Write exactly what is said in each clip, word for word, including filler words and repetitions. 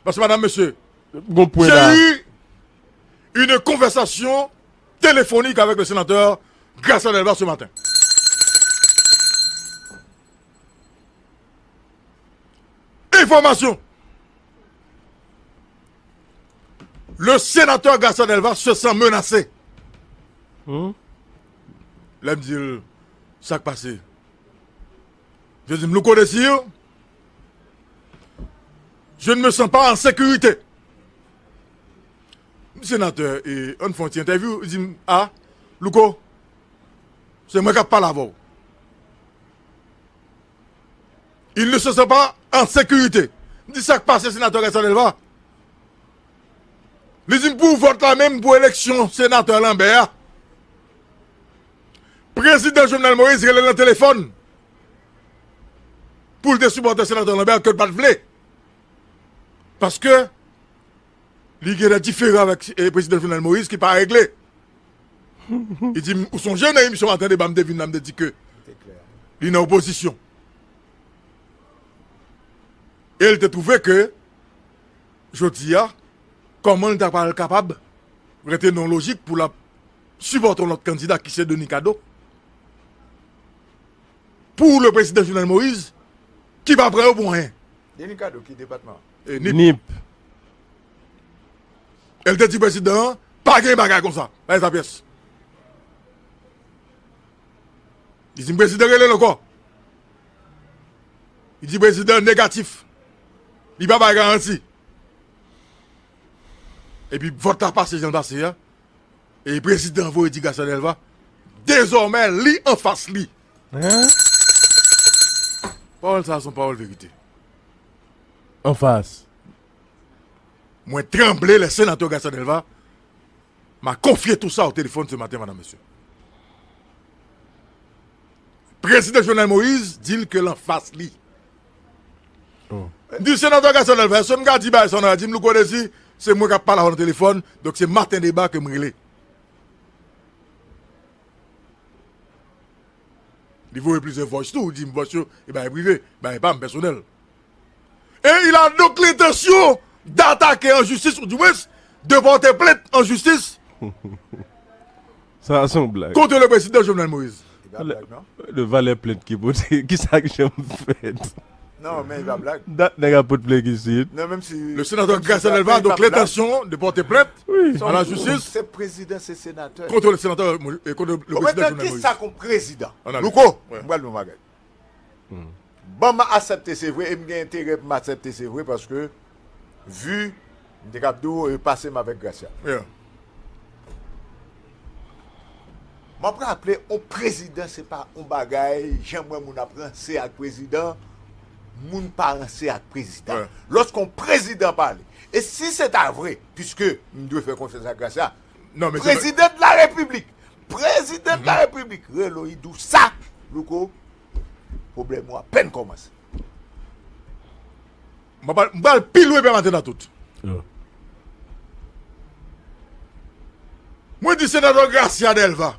Paske, madam, mesye, j'ai eu une conversation téléphonique avec le sénateur Gracia Delva ce matin. Information. Le sénateur Gracia Delva se sent menacé. Hmm? Lè m di l, sa k pase? Je dis, Louko Désir, je ne me sens pas en sécurité. M di, sénateur, e, ann fè yon ti entèvyou. Li di m, a, Louko, se mwen k ap pale avè w. Il ne se sent pas en sécurité. M di, sa k pase, senatè Gaston Delva? Li di m, pou vòt la menm, pou eleksyon senatè Lambert a, prezidan Jovenel Moïse rele l nan telefòn pou l te sipòte senatè Lambert ke l pa t vle. Paske li gen de diferan avèk, e, prezidan Jovenel Moïse ki pa regle. Li di m, ou sonje nan emisyon Maten Deba, m te vin la, m te di ke li nan opozisyon. E l te twouve ke, jodi a, kòman l ta pral kapab rete nan lojik pou l ap sipòte yon lòt kandida ki se Denis Cadeau pou le prezidan Jovenel Moïse, ki pa pran yo pou anyen. Denis Cadeau, ki depatman? E, Nip. Nip. E l te di prezidan an, pa gen bagay konsa. Pa gen sa pyès. Li di m prezidan rele l ankò. Li di prezidan negatif. Li pa bay garanti. Epi vòt la pase jan l pase a. E prezidan voye di Gaston Delva, dezòmè li anfas li. Hein? Pawòl sa a se yon pawòl verite. Anfas. Mwen tranble, le sénateur Gaston Delva m'a confié tout ça au téléphone ce matin, madame, monsieur. Prezidan Jovenel Moïse di l ke l anfas li. Oh. M di, senatè Gaston Delva, èske m ka di bagay sa w nan radyo? Di m, Louko Désir, se mwen k ap pale avè w nan telefòn, donk se Maten Deba ke m rele. Li voye plizyè voice tou, li di m voice yo, e bagay prive, bagay pa m, pèsonèl. Et il a donc l'intention d'attaquer en justice, ou du moins, de porter plainte en justice. Sa a se yon blag. Contre le président Jovenel Moïse. Li pa blag, non? Le valè plent ki pote, ki sa k janm fèt? Non, men li pa blag. Dat nèg ap pot plent isit. Non, menm si... Le sénateur Gaston Delva a donc l'intention de porter plainte, oui, à la justice, se prezidan, se senatè, contre le sénateur, euh, contre le président Jovenel Moïse. Kisa kon prezidan? Louko, mwen pral di yon bagay. Hmm. Ban m aksepte, se vre, e m gen enterè pou m aksepte, se vre, paske vi m te kab di w, e, pase m avèk Gracia. Yeah. M ap raple, yon prezidan, se pa yon bagay, jan m wè moun ap ranse ak prezidan, moun pa ranse ak prezidan. Yeah. Lòske yon prezidan pale, e si se ta vre, piske m dwe fè konfyans ak Gracia, non, men se prezidan de la Repiblik, prezidan de la Repiblik, rele w, li di w sa, Louko, pwoblèm ou apèn kòmanse. M pral, m pral pi lwen, pèmaten nan tout. Mwen di senatè Gracia Delva,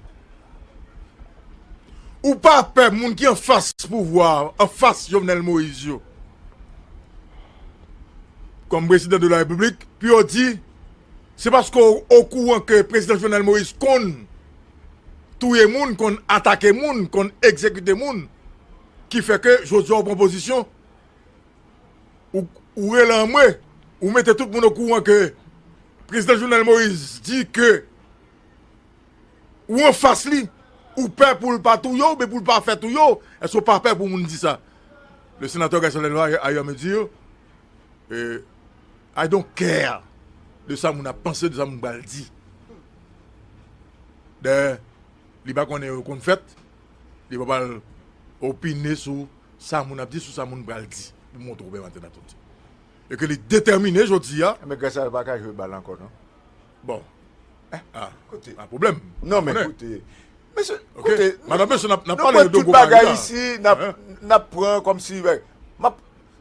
ou pa pè moun ki anfas pouvwa a, anfas Jovenel Moïse yo, kòm prezidan de la Repiblik, pou yo di, se paske w okouran ke prezidan Jovenel Moïse konn touye moun, konn atake moun, konn egzekite moun, ki fè ke jodi a w pran pozisyon, ou, ou rele anmwe, ou mete tout moun okouran ke prezidan Jovenel Moïse di ke ou anfas li, ou pè pou l pa touye w, oubyen pou l pa fè touye w, èske w pa pè pou moun di sa? Le sénateur Gaston Delva, ailleurs, me dire, euh, I don't care de sa moun ap panse, de sa moun pral di. Dayè, li pa konnen yo konn fèt, li pa pral opine sou sa moun ap di, sou sa moun pral di, pou montre w pèmaten nan tout. E ke li detèmine jodi a. Men Gracia pa ka jwe bal ankò, non? Bon. Ah, koute. Pa pwoblèm. Non, men koute. Mesye, ok, koute, madanm, mesye, n ap, n ap pale de Dogo Marie la. Isi, n ap, hein? N ap pran kòmsi, m ap,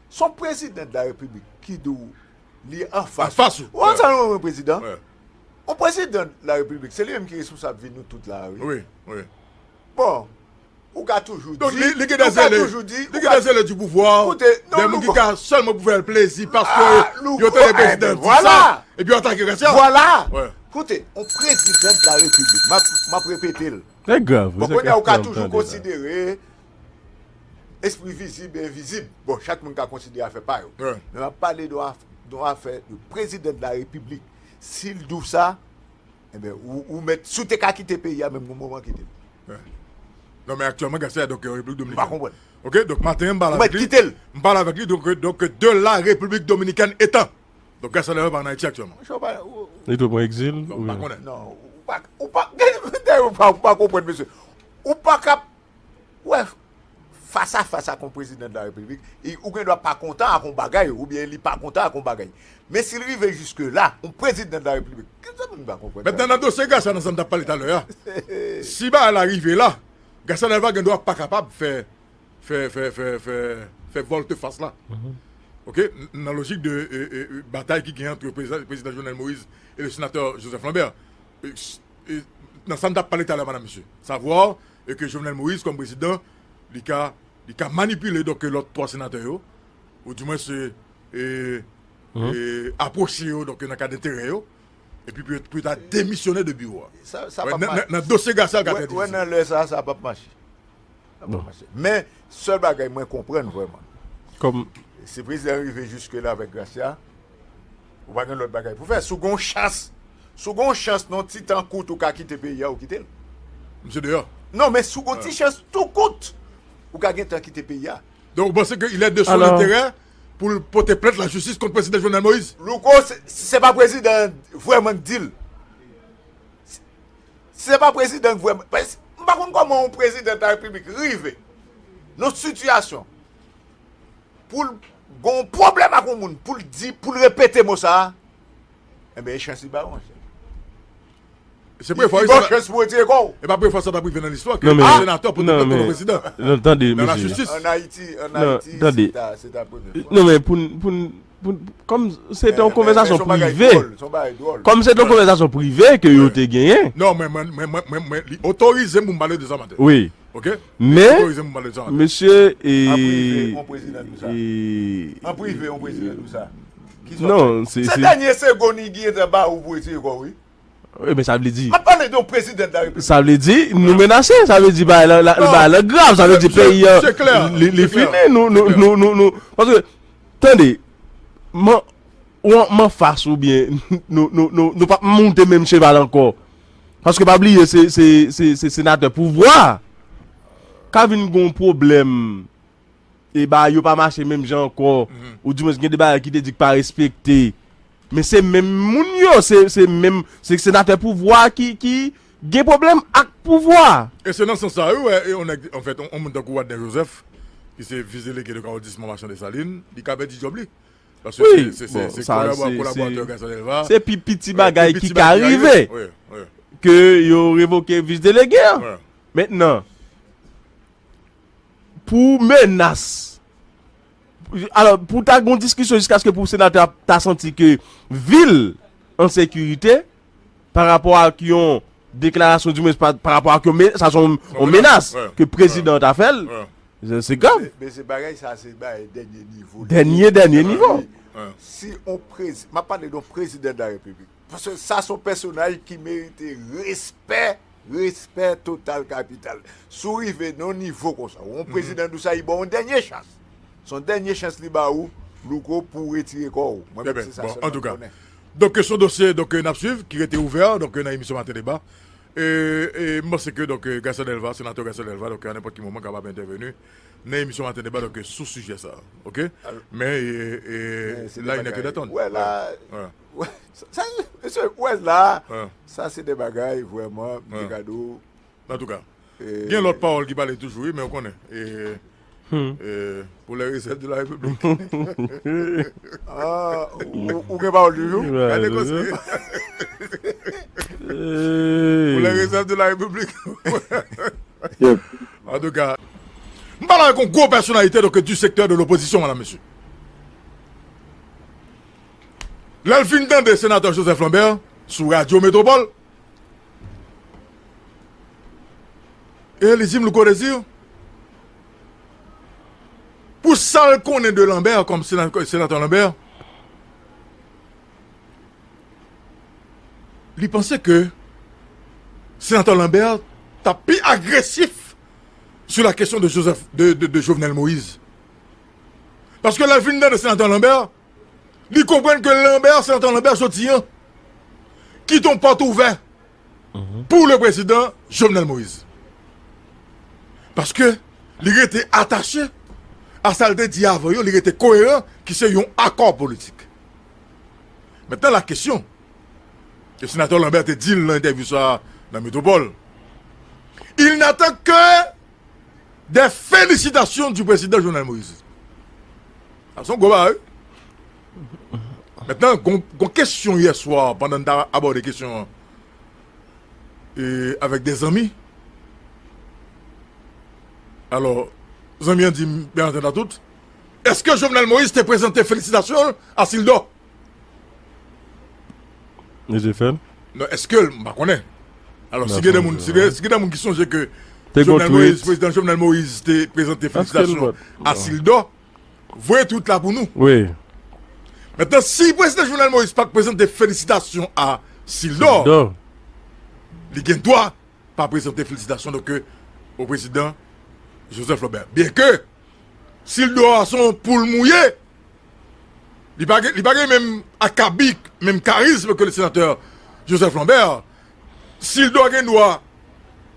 se yon prezidan de la Repiblik ki di w li anfas. Anfas ou. Ou ansanm yon prezidan? Yon prezidan de la Repiblik, se li menm ki responsab vi nou tout la, wi. Wi, wi. Bon, Ou ka toujou di, li gen de zele, li gen de zele di pouvwa, de moun ki ka sèlman pou fè l plezi paske yo tande prezidan di sa, epi yo atake Gracia. Vwala. Koute, yon prezidan de la repiblik, m ap repete l. Bon, kounye a ou ka toujou konsidere espri vizib e envizib. Bon, chak moun ka konsidere afè pa yo. Men m ap pale de yon afè de prezidan de la repiblik. Si l di w sa, Enben, ou, ou mèt, si w te ka kite peyi a, menm gon moman kite l. Non, men aktyèlman, Gracia, donk, Repiblik Dominikèn. M pa konprann. Ok, donk, maten an, m pale avèk li. Ou mèt kite l. M pale avèk li, donk, donk, de la République Dominicaine étant. Donk, Gracia Delva pa an Ayiti aktyèlman. Monchè, ou pa, ou, Li tou pran egzil. Donk, m pa konnen. Non, ou pa, ou pa, ou pa, ou pa konprann, mesye. Ou pa ka Ou wè, fas a fas ak yon prezidan de la repiblik, ou gen dwa pa kontan ak yon bagay, oubyen li pa kontan ak yon bagay. Men si l rive jiske la, yon prezidan de la repiblik, kisa moun pa konprann sa? Mentnan, nan dosye Gracia, nan sa n t ap pale talè a, si bagay la rive la, Gracia Delva gen dwa pa kapab fè, fè, fè, fè, fè, fè vòltefas la. Ok? Nan lojik de batay ki gen ant prezidan Jovenel Moïse e le senatè Joseph Lambert. Nan sa n t ap pale talè a, madam, mesye. Savwa e ke Jovenel Moïse, kòm prezidan, li ka, li ka manipile, donk, lòt twa senatè yo, ou di mwens, e, e, apwoche yo, donk, nan kad enterè yo, epi pou, pou yo ta demisyone de biwo a. Nan dosye Gracia, l ka trè difisil. Wè, nan lè sa, sa p ap mache. Sa p ap mache. Men, sèl bagay mwen konprann vrèman, kòm si prezidan rive jiske la avèk Gracia, ou pa gen lòt bagay pou fè. Si w gen yon chans, si w gen yon chans nan yon ti tan kout ou ka kite peyi a, ou kite l. Misye deyò. Non, men si w gen yon ti chans tou kout, ou ka gentan kite peyi a. Donk, ou panse ke il est de son intérêt pou l pote plent lajistis kont prezidan Jovenel Moïse? Louko, se, se pa prezidan vrèman k di l. Si se pa prezidan k vrèman, m pa konn kòman yon prezidan de la repiblik rive nan yon sitiyasyon pou l gen yon pwoblèm ak yon moun, pou l di, pou l repete mo sa a, enben, e chans li ba yo, monchè. Se premye fwa, li ba w chans pou retire kò w. E pa premye fwa sa t ap rive nan listwa ke senatè pote plent kont prezidan. Non, tande, mesye. An Ayiti, an Ayiti, se ta, se ta premye fwa. Non, men pou n, pou n, pou n, kòm se te yon konvèsasyon prive, kòm se te yon konvèsasyon prive ke yo te genyen. Non, mwen, mwen, mwen, mwen, mwen, mwen, li otorize m pou m pale de sa maten. Wi. Ok? Men, li otorize m pou m pale de sa maten. Mesye, e, an prive, yon prezidan di w sa. An prive, yon prezidan di w sa. Ki sa w fè? Non, se, se dènye segonn li gentan ba ou pou retire kò w, wi. Wi, men sa vle di. M ap pale de yon prezidan de la repiblik. Sa vle di, nou menase. Sa vle di, bagay la, bagay la grav. Sa vle di, peyi an, li, li fini. Nou, nou, nou, nou, nou. Paske, tande, man, ou an, m anfas oubyen nou, nou, nou, nou p ap monte menm cheval ankò. Paske pa bliye, se, se, se, se senatè pouvwa. Ka vin gon pwoblèm e bagay yo pa mache menm jan ankò, ou di mwens gen de bagay ki te di k pa respekte. Men se menm moun yo, se, se menm, se senatè pouvwa ki, ki gen pwoblèm ak pouvwa. E se nan sans sa, wi, wè, e yon nèg, anfèt, yon, yon moun tankou Wadner Joseph, ki se vis delege de Kawodisman Machan Desalin, li ka pèdi djòb li. Paske se, se, se, se kolaboratè Gracia Delva. Se pi piti bagay ki ka rive ke yo revoke vis delege a. Mentnan, pou menas. Alò, pou ta gon diskisyon jiskaske pou senatè a ta santi ke vi l an sekirite pa rapò ak yon deklarasyon, di mwens pa, pa rapò ak yon me-, sa se yon, yon menas ke prezidan an ta fè l. Se, se grav. Men, men se bagay sa, se bagay dènye nivo. Dènye, dènye nivo. Si on prezi-, m ap pale de yon prezidan de la repiblik. Paske sa se yon pèsonaj ki merite respè, respè total kapital. Si w rive nan yon nivo konsa, ou yon prezidan di w sa, li ba w yon dènye chans. Se yon dènye chans li ba ou, Louko, pou w retire kò w. Mwen menm, se sa sèlman m konnen. Donk, se yon dosye, donk, n ap swiv, ki rete ouvè, donk, nan emisyon Maten Deba. E, e m panse ke, donk, Gracia Delva, senatè Gracia Delva, donk, a nenpòt ki moman, kapab entèveni nan emisyon Maten Deba, donk, sou sijè sa a, ok? Men, e, e, la, il n'est que d'attendre. Wè, la, wè, sa, sa, mesye, wè, la, sa, se de bagay, vrèman, m te ka di w. Antouka, gen lòt pawòl ki pale toujou, wi, men ou konnen. E, e, pour les réserves de la République. Ah, ou, ou gen pawòl toujou? Gade koze. Pour les réserves de la République. Antouka, m pale avèk yon gwo pèsonalite, donk, du secteur de l'opposition, madam, mesye. Lè l fin tande senatè Joseph Lambert sou Radyo Metropole, e li di m, Louko Désir, sa l konnen de Lambert kòm sena-, senatè Lambert, li panse ke senatè Lambert t ap pi agresif sou la kesyon de Joseph, de, de, de Jovenel Moïse. Paske lè l fin tande senatè Lambert, li konprann ke Lambert, senatè Lambert soti an, kite yon pòt ouvè pou le prezidan Jovenel Moïse. Paske li rete atache a sa l te di avan yo, li rete koeran, ki se yon akò politik. Mentnan, la kesyon, e senatè Lambert te di l nan entèvyou sa a nan Metropole, il n'attend que des félicitations du président Jovenel Moïse. Sa se yon gwo bagay, wi. Mentnan, gon, gon kesyon yè swa, pandan n t ap abòde kesyon an, e, avèk de zanmi. Alò, zanmi an di m, Bernard Tentatout, èske Jovenel Moïse te prezante felisitasyon l a Sildor? Li te fè l? Non, èske l, m pa konnen. Alò, si gen de moun, si gen, si gen de moun ki sonje ke Jovenel Moïse, prezidan Jovenel Moïse te prezante felisitasyon a Sildor, voye tweet la pou nou. Wi. Mentnan, si prezidan Jovenel Moïse pa t prezante felisitasyon a Sildor, li gen dwa pa prezante felisitasyon, donk, o prezidan Joseph Lambert. Byenke Sildor se yon poul mouye, li pa gen, li pa gen menm akabik, menm karizm ke le senatè Joseph Lambert. Sildor gen dwa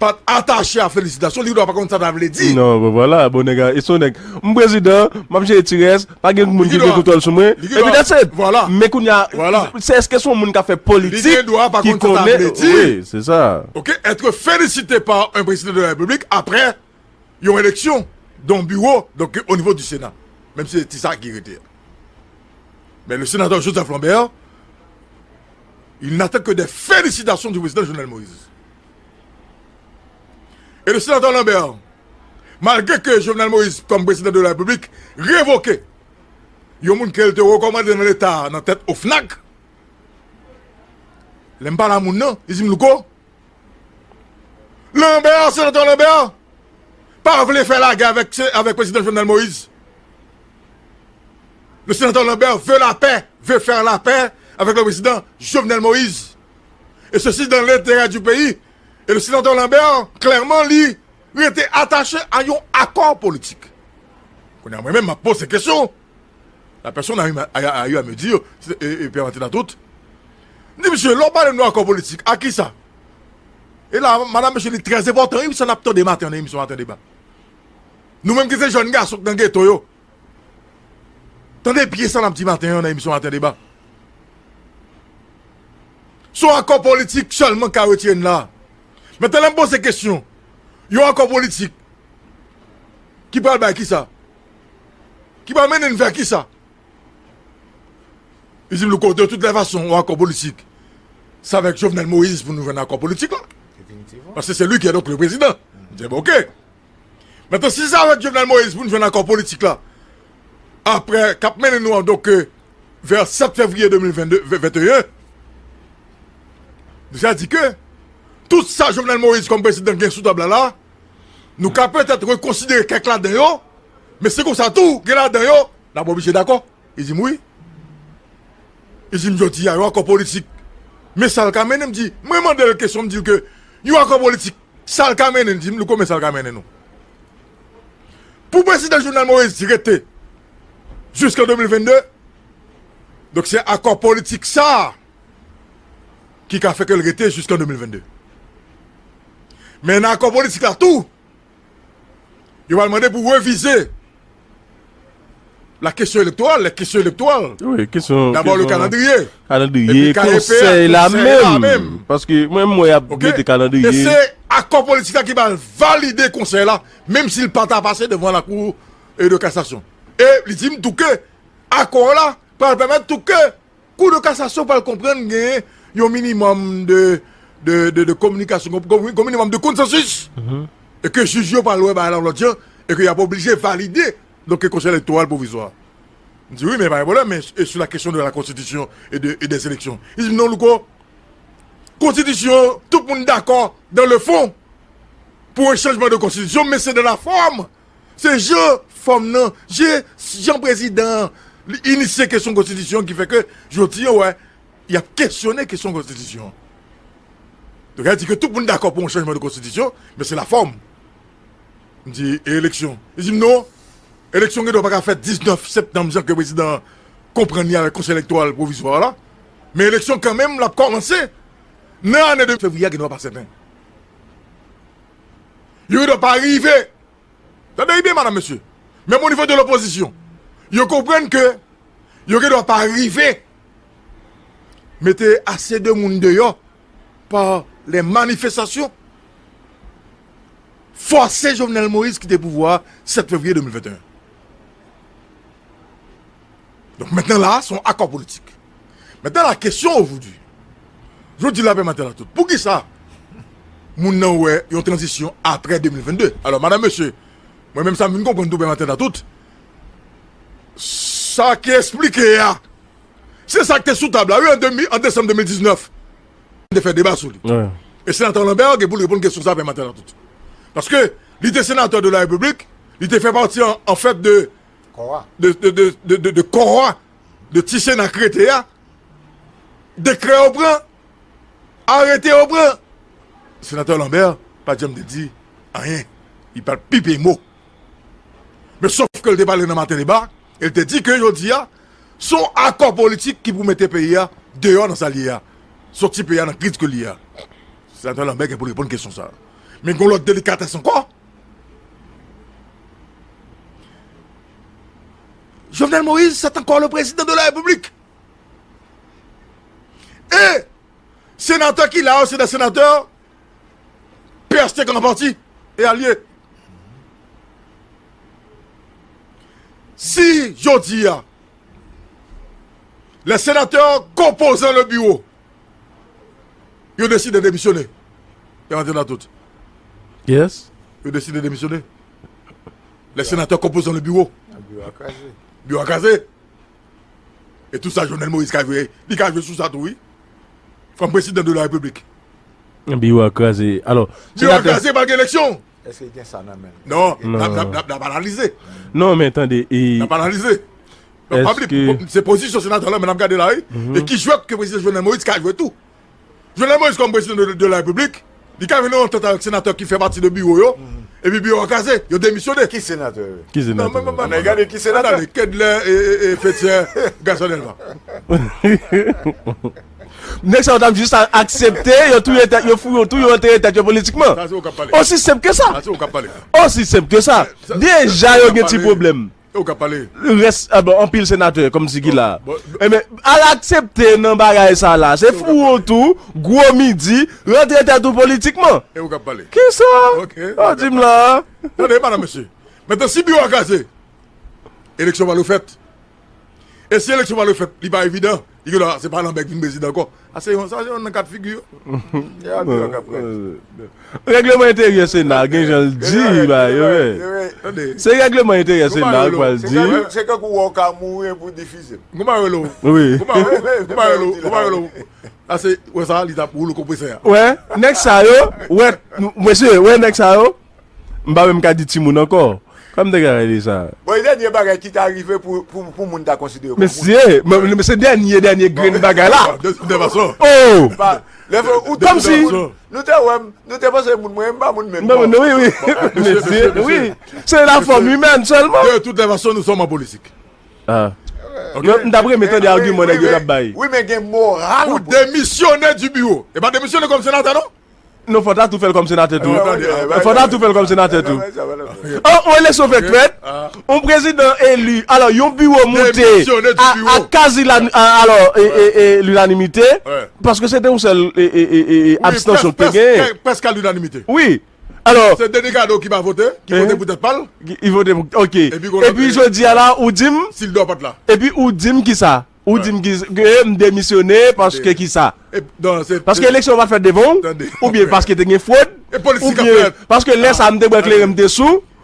pa t atache a felisitasyon, li gen dwa pa konn sa ta vle di. Non, bon, vwala, bon nèg, e se yon nèg. M prezidan, m ap jere ti rès, pa gen moun ki gen kontwòl sou mwen. Epi that's it. Vwala. Men kounye a, se, èske se yon moun k ap fè politik ki konnen? Wi, se sa. Ok, être félicité par un président de la République après yon eleksyon dans un bureau, donc au niveau du Sénat. Menm si se ti sa ki rete. Mais le sénateur Joseph Lambert, il n'attend que des félicitations du président Jovenel Moïse. Et le sénateur Lambert, malgré que Jovenel Moïse, comme président de la République, révoqué yon moun ke l te rekòmande nan Leta nan tèt OFNAC, lè m pale a moun nan, li di m, Louko, Lambert, senatè Lambert, pa vle fè lagè avèk, avèk prezidan Jovenel Moïse. Le sénateur Lambert veut la paix, veut faire la paix avec le président Jovenel Moïse. Et ceci dans l'intérêt du pays. Et le sénateur Lambert, clairement, li rete atache a yon akò politik. Kounye a, mwen menm, m ap poze kesyon. La personne a eu, a, a eu à me dire, se, e, e, Pierre Martin Latout, m di, mesye, lè w pale nou akò politik, a kisa? E la, madanm, mesye, li trè enpòtan, wi, sa n ap tande maten an nan emisyon Maten Deba. Nou menm ki se jèn gason k nan geto yo, tande byen sa n ap di maten an nan emisyon Maten Deba. Se yon akò politik sèlman k ka retire n la. Mentnan, lè m poze kesyon, yon akò politik ki pral bay kisa? Ki pral mennen n vè kisa? Li di m, Louko, de toutes les façons, yon akò politik, se avèk Jovenel Moïse pou nou jwenn akò politik la. Paske se li ki est donc le président. M di, bon, ok. Mentnan, si se avèk Jovenel Moïse pou n jwenn akò politik la, apre, k ap mennen nou an, donk, euh, vè sèt fevriye de mil venn de, venteyen, nou sa di ke tout sa Jovenel Moïse kòm prezidan gen sou tab la la, nou ka petèt rekonsidere kèk ladan yo, men se konsa tou, gen ladan yo, n ap oblije dakò. Li di m wi. Li di m jodi a, yon akò politik. Men sa l ka mennen, m di, mwen mande l kesyon, m di l ke yon akò politik, sa l ka mennen, li di m, Louko, men sa l ka mennen nou. Pou prezidan Jovenel Moïse rete jiskan de mil venn de, donk se akò politik sa a ki ka fè ke l rete jiskan de mil venn de. Men nan akò politik la tou, yo pral mande pou revize la kesyon elektoral, les questions électorales. Wi, kesyon, d'abord le kesyon calendrier. Kalandriye, epi K E P A, konsèy la menm. Paske mwen, m wè y ap mete kalandriye. E se akò politik la ki pral valide konsèy la, menm si l pa ta pase devan lakou, e, de kasasyon. E li di m tou ke akò la pral pèmèt tou ke Kou de kasasyon pral konprann gen yon minimòm de, de, de, de kominikasyon, yon, yon minimòm de konsansis, e ke jij yo pral wè bagay la yon lòt jan, e ke y ap oblije valide, donk, konsèy elektoral pwovizwa. M di, wi, men pa gen pwoblèm, men e sou la kesyon de la konstitisyon e de, e dè eleksyon? Li di m, non, Louko, konstitisyon, tout moun dakò, dans le fond, pour un changement de constitution, mais c'est dans la forme Se jan fòm nan, je, jan prezidan an, li inisye kesyon konstitisyon ki fè ke jodi a, wè, y ap kesyone kesyon konstitisyon. Donk, sa di ke tout moun dakò pou yon chanjman de konstitisyon, men se la fòm. M di, e eleksyon? Li di m non, eleksyon gen dwa pa ka fèt diznèf septanm, jan ke prezidan an konprann li avèk konsèy elektoral pwovizwa la. Men eleksyon kanmenm, l ap kòmanse nan ane de fevriye a, gen dwa pa sèten. Yo gen dwa pa rive. Tande byen, madam, mesye. Menm o nivo de lopozisyon, yo konprann ke yo gen dwa pa rive mete ase de moun deyò pa lè manifestasyon, fòse Jovenel Moïse kite pouvwa a sèt fevriye de mil venteyen. Donk, mentnan la, se yon akò politik. Mentnan la, kesyon ojodi, jodi lapè maten la tout, poukisa moun nan wè yon tranzisyon apre de mil vennde? Alò, madam, mesye, mwen menm sa m vin konprann tou pè maten la tout, sa ki eksplike a, se sa k te sou tab la, wi, an de mil, an desanm de mil diznèf. Te fè deba sou li. E senatè Lambert gen pou l reponn kesyon sa pè maten la tout. Paske li te senatè de la Repiblik, li te fè pati an, an fèt de, de, de, de, de, de kò a, de ti sena k rete a, dekrè yo pran, arete yo pran. Senatè Lambert pa t janm te di anyen. Li pa t pipe mo. Men sof ke l te pale nan maten deba, e l te di ke jodi a, se yon akò politik ki pou mete peyi a deyò nan sa l ye a. Soti peyi a nan kriz ke l ye a. Senatè Lambert gen pou l reponn kesyon sa a. Men gen yon lòt delikatès ankò. Jovenel Moïse, c'est encore le président de la République. E senatè ki la yo, se de senatè P S T K an pati e alye. Si jodi a, les sénateurs composant le bureau, yo deside demisyone. Yo antre nan tout. Yes. Yo deside demisyone. Les sénateurs composant le bureau. Biwo a kraze. Biwo a kraze. E tou sa, Jovenel Moïse ka jwe, li ka jwe sou sa tou, wi. Kòm prezidan de la Repiblik. Biwo a kraze. Alò, biwo a kraze, pa gen eleksyon. Èske gen sa nan men l? Non, n ap, n ap, n ap, n ap analize. Non, men tande, e... N ap analize. Donk, pa bliye, se pozisyon senatè la, men n ap gade la, wi. E ki jwèt ke prezidan Jovenel Moïse ka jwe tou. Jovenel Moïse kòm prezidan de, de la Repiblik, li ka vin nan antant avèk senatè ki fè pati de biwo yo, epi biwo a kraze, yo demisyone. Ki senatè yo? Ki senatè? Ann gade ki senatè. Gade, Kedlè e, e, e Fetchè, gason Delva. Nèg sa yo t ap jis a-, aksepte, yo touye tèt, yo fou, yo touye, yo antere tèt yo politikman. Sa se ou k ap pale. Osi senp ke sa. Sa se ou k ap pale. Osi senp ke sa. Deja yo gen ti pwoblèm. E ou k ap pale. Rès, a bon, anpil senatè, kòmsi ki la. Enben, al aksepte nan bagay sa la. Se fou ou tou, gwo midi, rantre tèt ou politikman. E ou k ap pale. Kisa? Ok. Ou di m la. Tande, madanm, mesye. Mentnan, si biwo a kraze, eleksyon pa dwe fèt. E si eleksyon pa dwe fèt, li pa evidan, li gen dwa, se pa Lambert k vin prezidan ankò. A, se yon, sa se yon nan kat figi yo. Règleman enteryè Sena, gen jan l di, ba, yo, se règleman enteryè Sena k pral di. Se kankou wè w ka mouri pou difize. Kouman rele w? Wi. Kouman rele w? Kouman rele w? A, se, wè sa, li t ap woule konpresè a. Wè, nèg sa yo, wè, mesye, wè nèg sa yo. M pa menm ka di timoun ankò. Kòm te ka rele sa. Bon, e dènye bagay ki ta rive pou, pou, pou moun ta konsidere kòm moun. Mesye, men, men se dènye, dènye grenn bagay la. De, de fason. Oh! Kòmsi. Nou te wè m, nou te panse moun mwen, m pa moun menm. Non, non, wi, wi. Mesye, wi. Se la fòm imèn sèlman. De toutes les façons, nous sommes en politique. Ah. Ok? M, m t ap renmen tande agiman nèg yo t ap bay. Wi, men gen moral. Ou demisyone di biwo. E pa demisyone kòm senatè, non? Non, fò ta tou fè l kòm senatè tou. Fò ta tou fè l kòm senatè tou. An, yon eleksyon fèk fèt, yon prezidan eli, alò, yon biwo moute a, a kazi la, a, alò, e, e, e, linanimite, paske se te yon sèl, e, e, e, e, abstansyon ki te genyen. Prèske a linanimite. Wi. Alò, se Denis Cadeau ki pa vote, ki vote pou tèt pa l. Ki, ki vote pou, ok. Epi jodi a la, ou di m, si l dwe pa t la. Epi ou di m kisa? Ou di m ki, ke m demisyone paske kisa? Paske eleksyon pa t fèt devan w, oubyen paske te gen fwod, oubyen paske lè sa a m te bwè kleren, m te sou,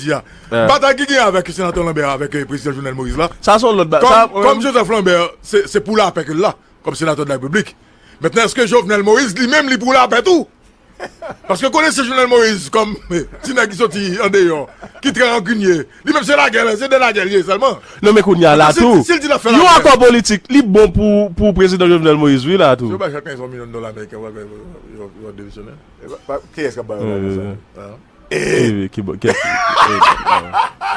jodi a. Batay ki gen avèk senatè Lambert, avèk, eh, prezidan Jovenel Moïse la. Sa se yon lòt ba-, kòm, sa, kòm Joseph Lambert, se, se pou lapè ke l la, kòm senatè de la Repiblik. Mentnan, èske Jovenel Moïse, li menm, li pou lapè tou? Paske konnen se Jovenel Moïse, kòm, eh, ti nèg ki soti andeyò, ki trè rankinye. Li menm se lagè, se de lagè li ye sèlman. Non, men kounye a la tou, si l di l ap fè yon akò politik, li bon pou, pou prezidan Jovenel Moïse, wi, la tou. Si yo bay chak yon milyon dola ameriken, yo, yo, yo, yo demisyone. E pa, pa, kiyès k ap ba yo lajan sa? Wi, wi, wi. Ah. Eh, ki bo-, kiyès ki, eh, eh.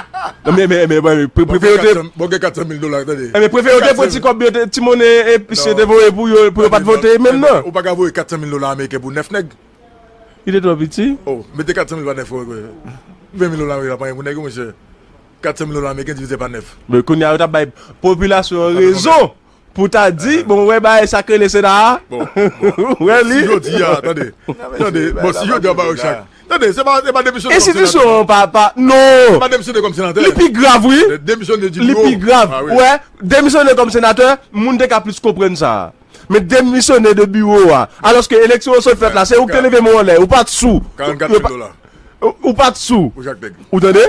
Non, men, men, men, men, pre-, prefere yo te, bon, gen kat san mil dola, tande. Eh, men prefere yo te pran ti kòb yo te, ti monnen, eh, misye te voye pou yo, pou yo pa t vote menm, non. Ou pa ka voye kat san mil dola ameriken pou nèf nèg. Li te twò piti. Oh, mete kat san mil pa nèf, wi, wi. Ven mil dola ameriken la pa anyen pou nèg yo, monchè. Kat san mil dola ameriken divize pa nèf. Men kounye a, yo t ap bay popilasyon an rezon pou ta di, bon, wè, bagay sa k rele Sena a. Bon, bon. Wè li. Si jodi a, tande, tande, bon, si jodi a, ba yo chak. Tande, se pa, se pa demisyone kòm senatè. Enstitisyon an pa, pa, non. Se pa demisyone kòm senatè. Li pi grav, wi. Demisyone di biwo. Li pi grav. Ah, wi. Wè, demisyone kòm senatè, moun te ka plis konprann sa. Men demisyone de biwo a. Alòske eleksyon yo sot fèt la, se ou ki te leve men w anlè. Ou pa t sou. Karannkat mil dola. Ou, ou pa t sou. Pou chak nèg. Ou tande?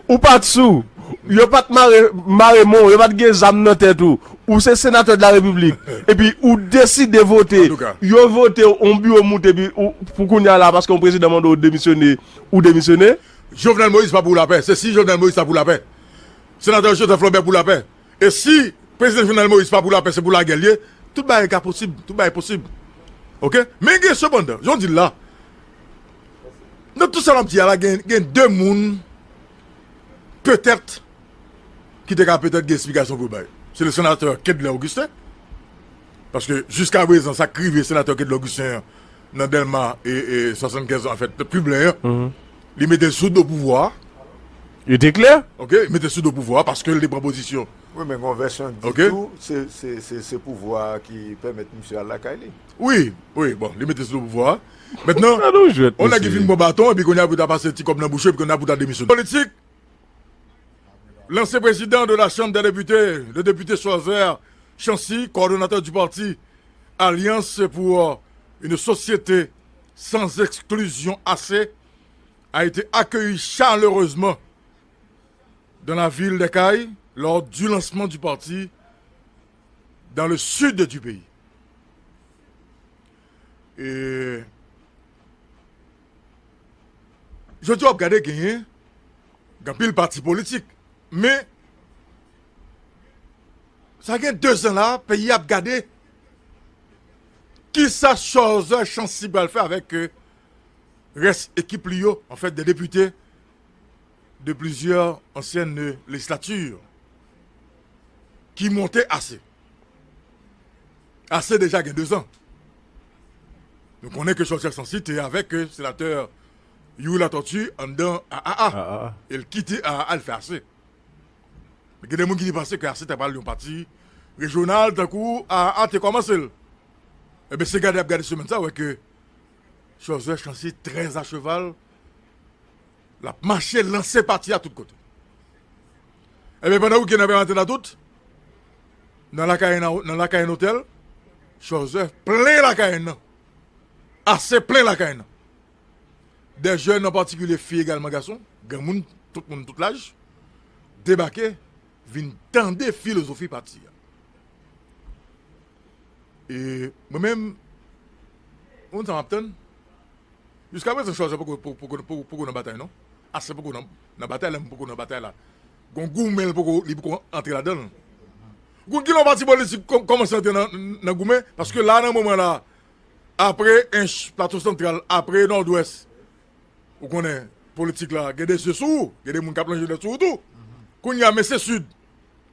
Ou pa t sou. Yo pa t mare, mare men w, yo pa t gen zam nan tèt ou. Ou se senatè de la Repiblik. Epi ou deside vote. Antouka. Yo vote w, yon biwo moute, epi ou, pou kounye a la, paske yon prezidan mande w demisyone, ou demisyone. Jovenel Moïse pa pou lapè. Se si Jovenel Moïse ta pou lapè. Senatè Joseph Lambert pou lapè. E si prezidan Jovenel Moïse pa pou lapè, se pou lagè l ye, tout bagay ka posib, tout bagay posib. Oke? Men gen sepandan, jan w di l la, nan tout sa n ap di a la, gen, gen de moun, petèt, ki te ka petèt gen esplikasyon pou yo bay. Se le senatè Kedlè Augustin, paske jiska prezan, sa k rive senatè Kedlè Augustin an, nan Dèlma e, e swasannkenz an, anfèt, Piblen an, li mete l sou do pouvwa a. Li te klè? Oke, li mete l sou do pouvwa a paske l te pran pozisyon. Wi, men gen yon vèsyon di tou, se, se, se, se pouvwa a ki pèmèt misye al lakay li. Wi, wi, bon, li mete l sou do pouvwa a. Mentnan, yon nèg ki fin pran baton, epi kounye a pou ta pase ti kòb nan bouch yo, epi kounye a pou ta demisyone. Politik, L'ancien président de la Chambre des députés, le député Choizer Chancy, coordonnateur du parti Alliance pour une société sans exclusion, A C, a été accueilli chaleureusement dans la ville des Cayes lors du lancement du parti dans le sud du pays. E jodi a w ap gade genyen, gen anpil pati politik. Men, sa gen dezan la, peyi a ap gade kisa Choizer Chancy pral fè avèk, euh, rès ekip li yo, anfèt, de depite de plizyè ansyèn lejislati ki monte A C. A C deja gen dezan. Nou konnen ke Choizer Chancy te avèk, euh, senatè Youri Latortue anndan A A A. A A A. E l kite A A A, l fè A C. Men gen de moun ki te panse ke A C ta pral yon pati rejyonal, tankou A A A te kòmanse l. Ebyen, se gade y ap gade semèn sa, wè ke Choizer Chancy trè a cheval, l ap mache lanse pati a tout kote. Ebyen, pandan wikenn nan Pèmaten la tout, nan Lakayen, nan Lakayen Otèl, Choizer plen Lakayen nan. A C plen Lakayen nan. Dè jèn an patikilye, fi egalman gason, granmoun, tout moun, tout laj, debake, vin tande filozofi pati a. E mwen menm, ou konn sa m ap tann? Jiska prezan, Choizer poko, poko, poko, poko, poko nan batay, non. A C poko nan, nan batay la, men poko nan batay la. Gon goumen, l poko, li poko antre ladan l. Ou konn kilè yon pati politik kò-, kòmanse antre nan, nan goumen? Paske la, nan moman la, apre Ench, Plato Santral, apre Nòdwès, ou konnen, politik la, gen de zye sou ou, gen de moun k ap lonje dwèt sou ou tou. Kounye a, men se Sid.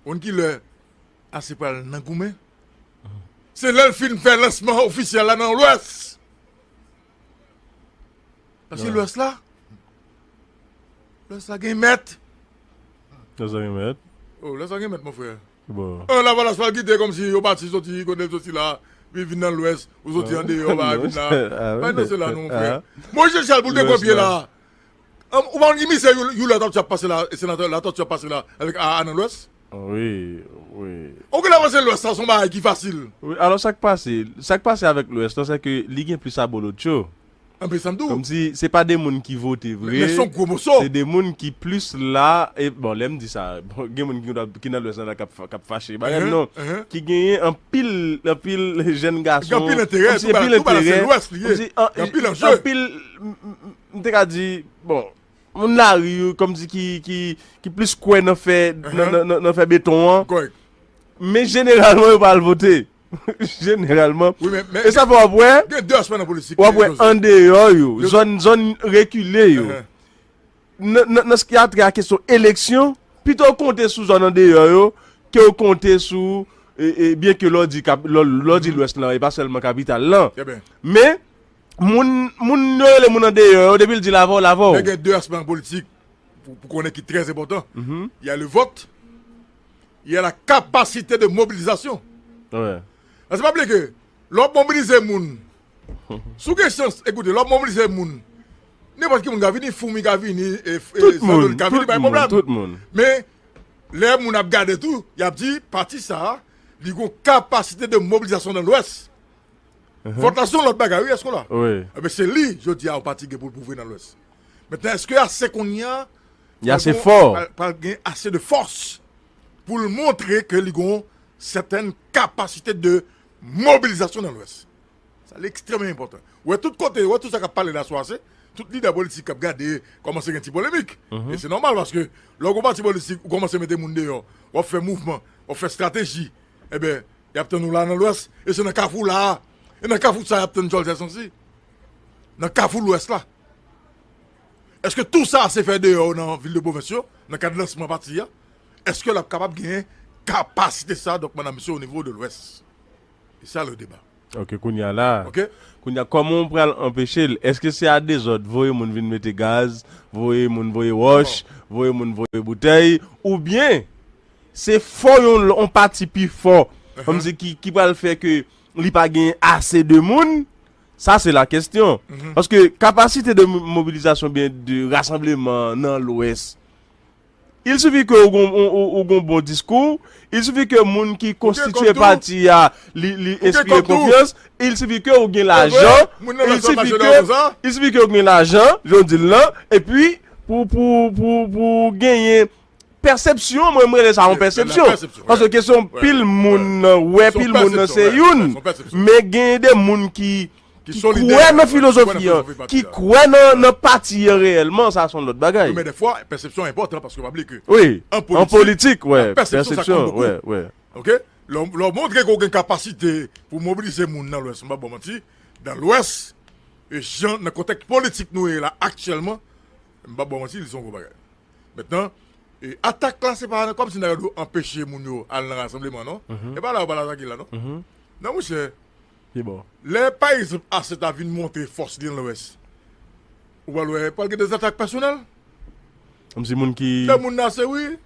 Ou konn kilè A C pral nan goumen? Se lè l fin fè lansman ofisyèl la nan Lwès. Paske Lwès la, Lwès la gen mèt. Lwès la gen mèt. Oh, Lwès la gen mèt, mon frè. Bon. An, Lavalas pral kite kòmsi yo pati soti kote l soti la, vin, vin nan Lwès, ou soti andeyò, pa vin la. Pa nan se la non, mon frè. Moyiz Jechal pou l te pran pye la. An, ou pa konn ki mizè Youri Latortue ap pase la, senatè Latortue ap pase la, avèk A A nan Lwès? Wi, wi. Ou gen lè panse Lwès la se yon bagay ki fasil. Wi, alò sa k pase, sa k pase avèk Lwès la, se ke li gen plis abolotcho. Anpil sa m di w. Kòmsi se pa de moun ki vote vre. Men se yon gwo moso. Se de moun ki plis la, e bon, lè m di sa, bon, gen moun ki, ki nan Lwès la k ap, k ap fache. Bagay non, ki genyen anpil, anpil jèn gason. Gen anpil enterè, tou bagay se Lwès li ye. Gen anpil anje. Anpil, m te ka di, bon, moun lari yo, kòmsi ki, ki, ki plis kwè nan fè, nan, nan, nan fè beton an. Men jeneralman, yo pa al vote. Jeneralman. E sa fè w ap wè, w ap wè andeyò yo, zòn, zòn rekile yo. Nan, nan, nan sa ki a trait a kesyon eleksyon, pito w konte sou zòn andeyò yo, ke w konte sou, e, e, byen ke lè w di, lè w di Lwès lan, e pa sèlman kapital lan. Men, moun, moun yo rele moun andeyò yo, depi l di l avè w, l avè w. Men gen de aspè nan politik, pou, pou konnen ki trè enpòtan. Il y a le vote, il y a la capacité de mobilisation. Paske pa bliye ke lè w ap mobilize moun, si w gen chans, ekoute, lè w ap mobilize moun, nenpòt ki moun ka vini, foumi ka vini, e, e, tout moun, ka vini bay pwoblèm. Men, lè moun ap gade tou, y ap di, pati sa a, li gon kapasite de mobilizasyon nan Lwès. Vòt la se yon lòt bagay, wi, èske w la? Ebyen, se li, jodi a, yon pati gen pou l pwouve nan Lwès. Mentnan, èske ase kounye a, li ase fò, pral gen ase de fòs pou l montre ke li gon sètèn kapasite de mobilizasyon nan Lwès? Sa li ekstrèmman enpòtan. Ou wè tout kote, ou wè tout sa k ap pale la sou ase, tout lidè politik k ap gade kòmanse gen ti polemik. E se nòmal paske lè w gon pati politik, ou kòmanse mete moun deyò, w ap fè mouvman, w ap fè estrateji, ebyen, y ap tann ou la nan Lwès, e se nan Kafou la a, e nan Kafou sa y ap tann Jòl Sèsansi. Nan Kafou Lwès la. Èske tou sa ase fè deyò nan vil de pwovens yo, nan kad lansman pati a, èske l ap kapab genyen kapasite sa, donk, medam, mesye, o nivo de Lwès? E sa le deba. Ok, kounye a la. Kounye a, kòman w pral anpeche l? Èske se a dezòd, voye moun vin mete gaz, voye moun voye wòch, voye moun voye boutèy, oubyen se fò yon, yon pati pi fò, kòmsi ki, ki pral fè ke li pa gen ase de moun? Sa se la kesyon. Paske kapasite de mo-, mobilizasyon, byen de rasanbleman nan Lwès, il suffit ke ou gon, ou, ou, ou gon bon diskou, il suffit ke moun ki konstitye pati a, li, li enspire konfyans, il suffit ke ou gen lajan, il suffit ke, il suffit ke ou gen lajan, jan w di l lan, epi pou, pou, pou, pou genyen pèsepsyon, mwen, mwen rele sa yon pèsepsyon. Paske kesyon pil moun nan wè, pil moun nan se youn. Men gen de moun ki, ki kwè nan filozofi an, ki kwè nan, nan pati an reyèlman, sa se yon lòt bagay. Men dèfwa, pèsepsyon enpòtan paske pa bliye ke an politik, pèsepsyon sa konte bokou. Ok? Lè w, lè w montre ke w gen kapasite pou mobilize moun nan Lwès, m p ap ba w manti, nan Lwès, e jan, nan kontèks politik nou ye la aktyèlman, m p ap ba w manti, li se yon gwo bagay. Mentnan, e atak la, se pa kòmsi n ta dwe anpeche moun yo al nan rasanbleman, non. E pa la yo pral atake la, non. Non, monchè. Lè, pa egzanp, ase ta vin montre fòs li nan Lwès, ou pral wè, pral gen de zatak pèsonèl. Kòmsi moun ki. Lè moun nan ase, wi,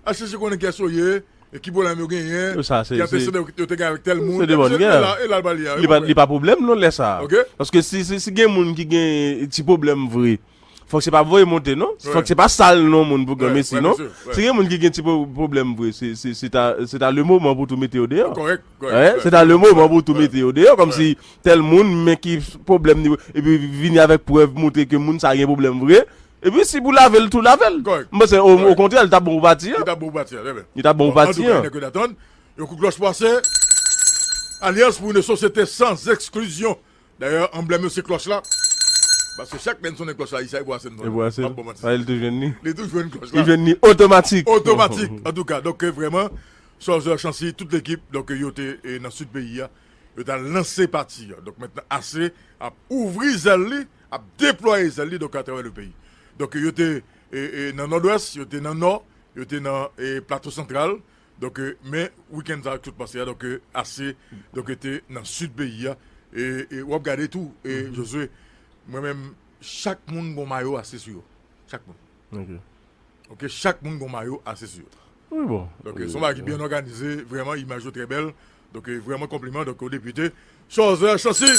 al chèche konnen kiyès yo ye, e ki pwoblèm yo genyen, ki anteseda yo te gen avèk tèl moun. Se de bòn gè. Li pa pwoblèm, non, lè sa a. Paske si, si, si gen moun ki gen ti pwoblèm vre, fòk se pa voye monte, non. Fòk se pa sal non moun pou granmesi, non. Si gen moun ki gen ti pwoblèm vre, se, se, se ta, se ta le moman pou tou mete yo deyò. Se ta le moman pou tou mete yo deyò, kòmsi tèl moun, men ki pwoblèm li, epi vini avèk prèv montre ke moun sa gen pwoblèm vre. Epi si pou lave l tou, lave l. M panse, o, okontrè, li t ap bon pou pati an. Li t ap bon pou pati an, trè byen. Li t ap bon pou pati an. Antouka, il n'est que d'attendre. Yon kout klòch pase. Alliance pour une société sans exclusion. Dayè, anblèm yo se klòch la. Paske chak lè n sonnen klòch la, Isa e Bwase m sonnen. E Bwase m. M ap ba w manti. Li toujou jwenn li. Li toujou jwenn klòch la. Li jwenn li otomatik. Otomatik. Antouka, donk, vrèman, Chalzer Chancy, tout lekip, donk, yo te, e, nan sid peyi a. Yo t al lanse pati a. Donk, mentnan, ase ap ouvri zèl li, ap deplwaye zèl li, donk, atravè le peyi. Donk, yo te, e, e, nan Nòdwès, yo te nan Nò, yo te nan, e, Plato Santral. Donk, e, men wikenn sa ak tout pase a, donk, e, ase, donk, te nan sid peyi a. E, e w ap gade tou, e, Josue, mwen menm, chak moun gon mayo ase sou yo. Chak moun. Ok, chak moun gon mayo ase sou yo. Donk, e, se yon bagay ki byen òganize, vrèman, imaj yo trè bèl. Donk, e, vrèman konpliman, donk, o depite Chalzer Chancy.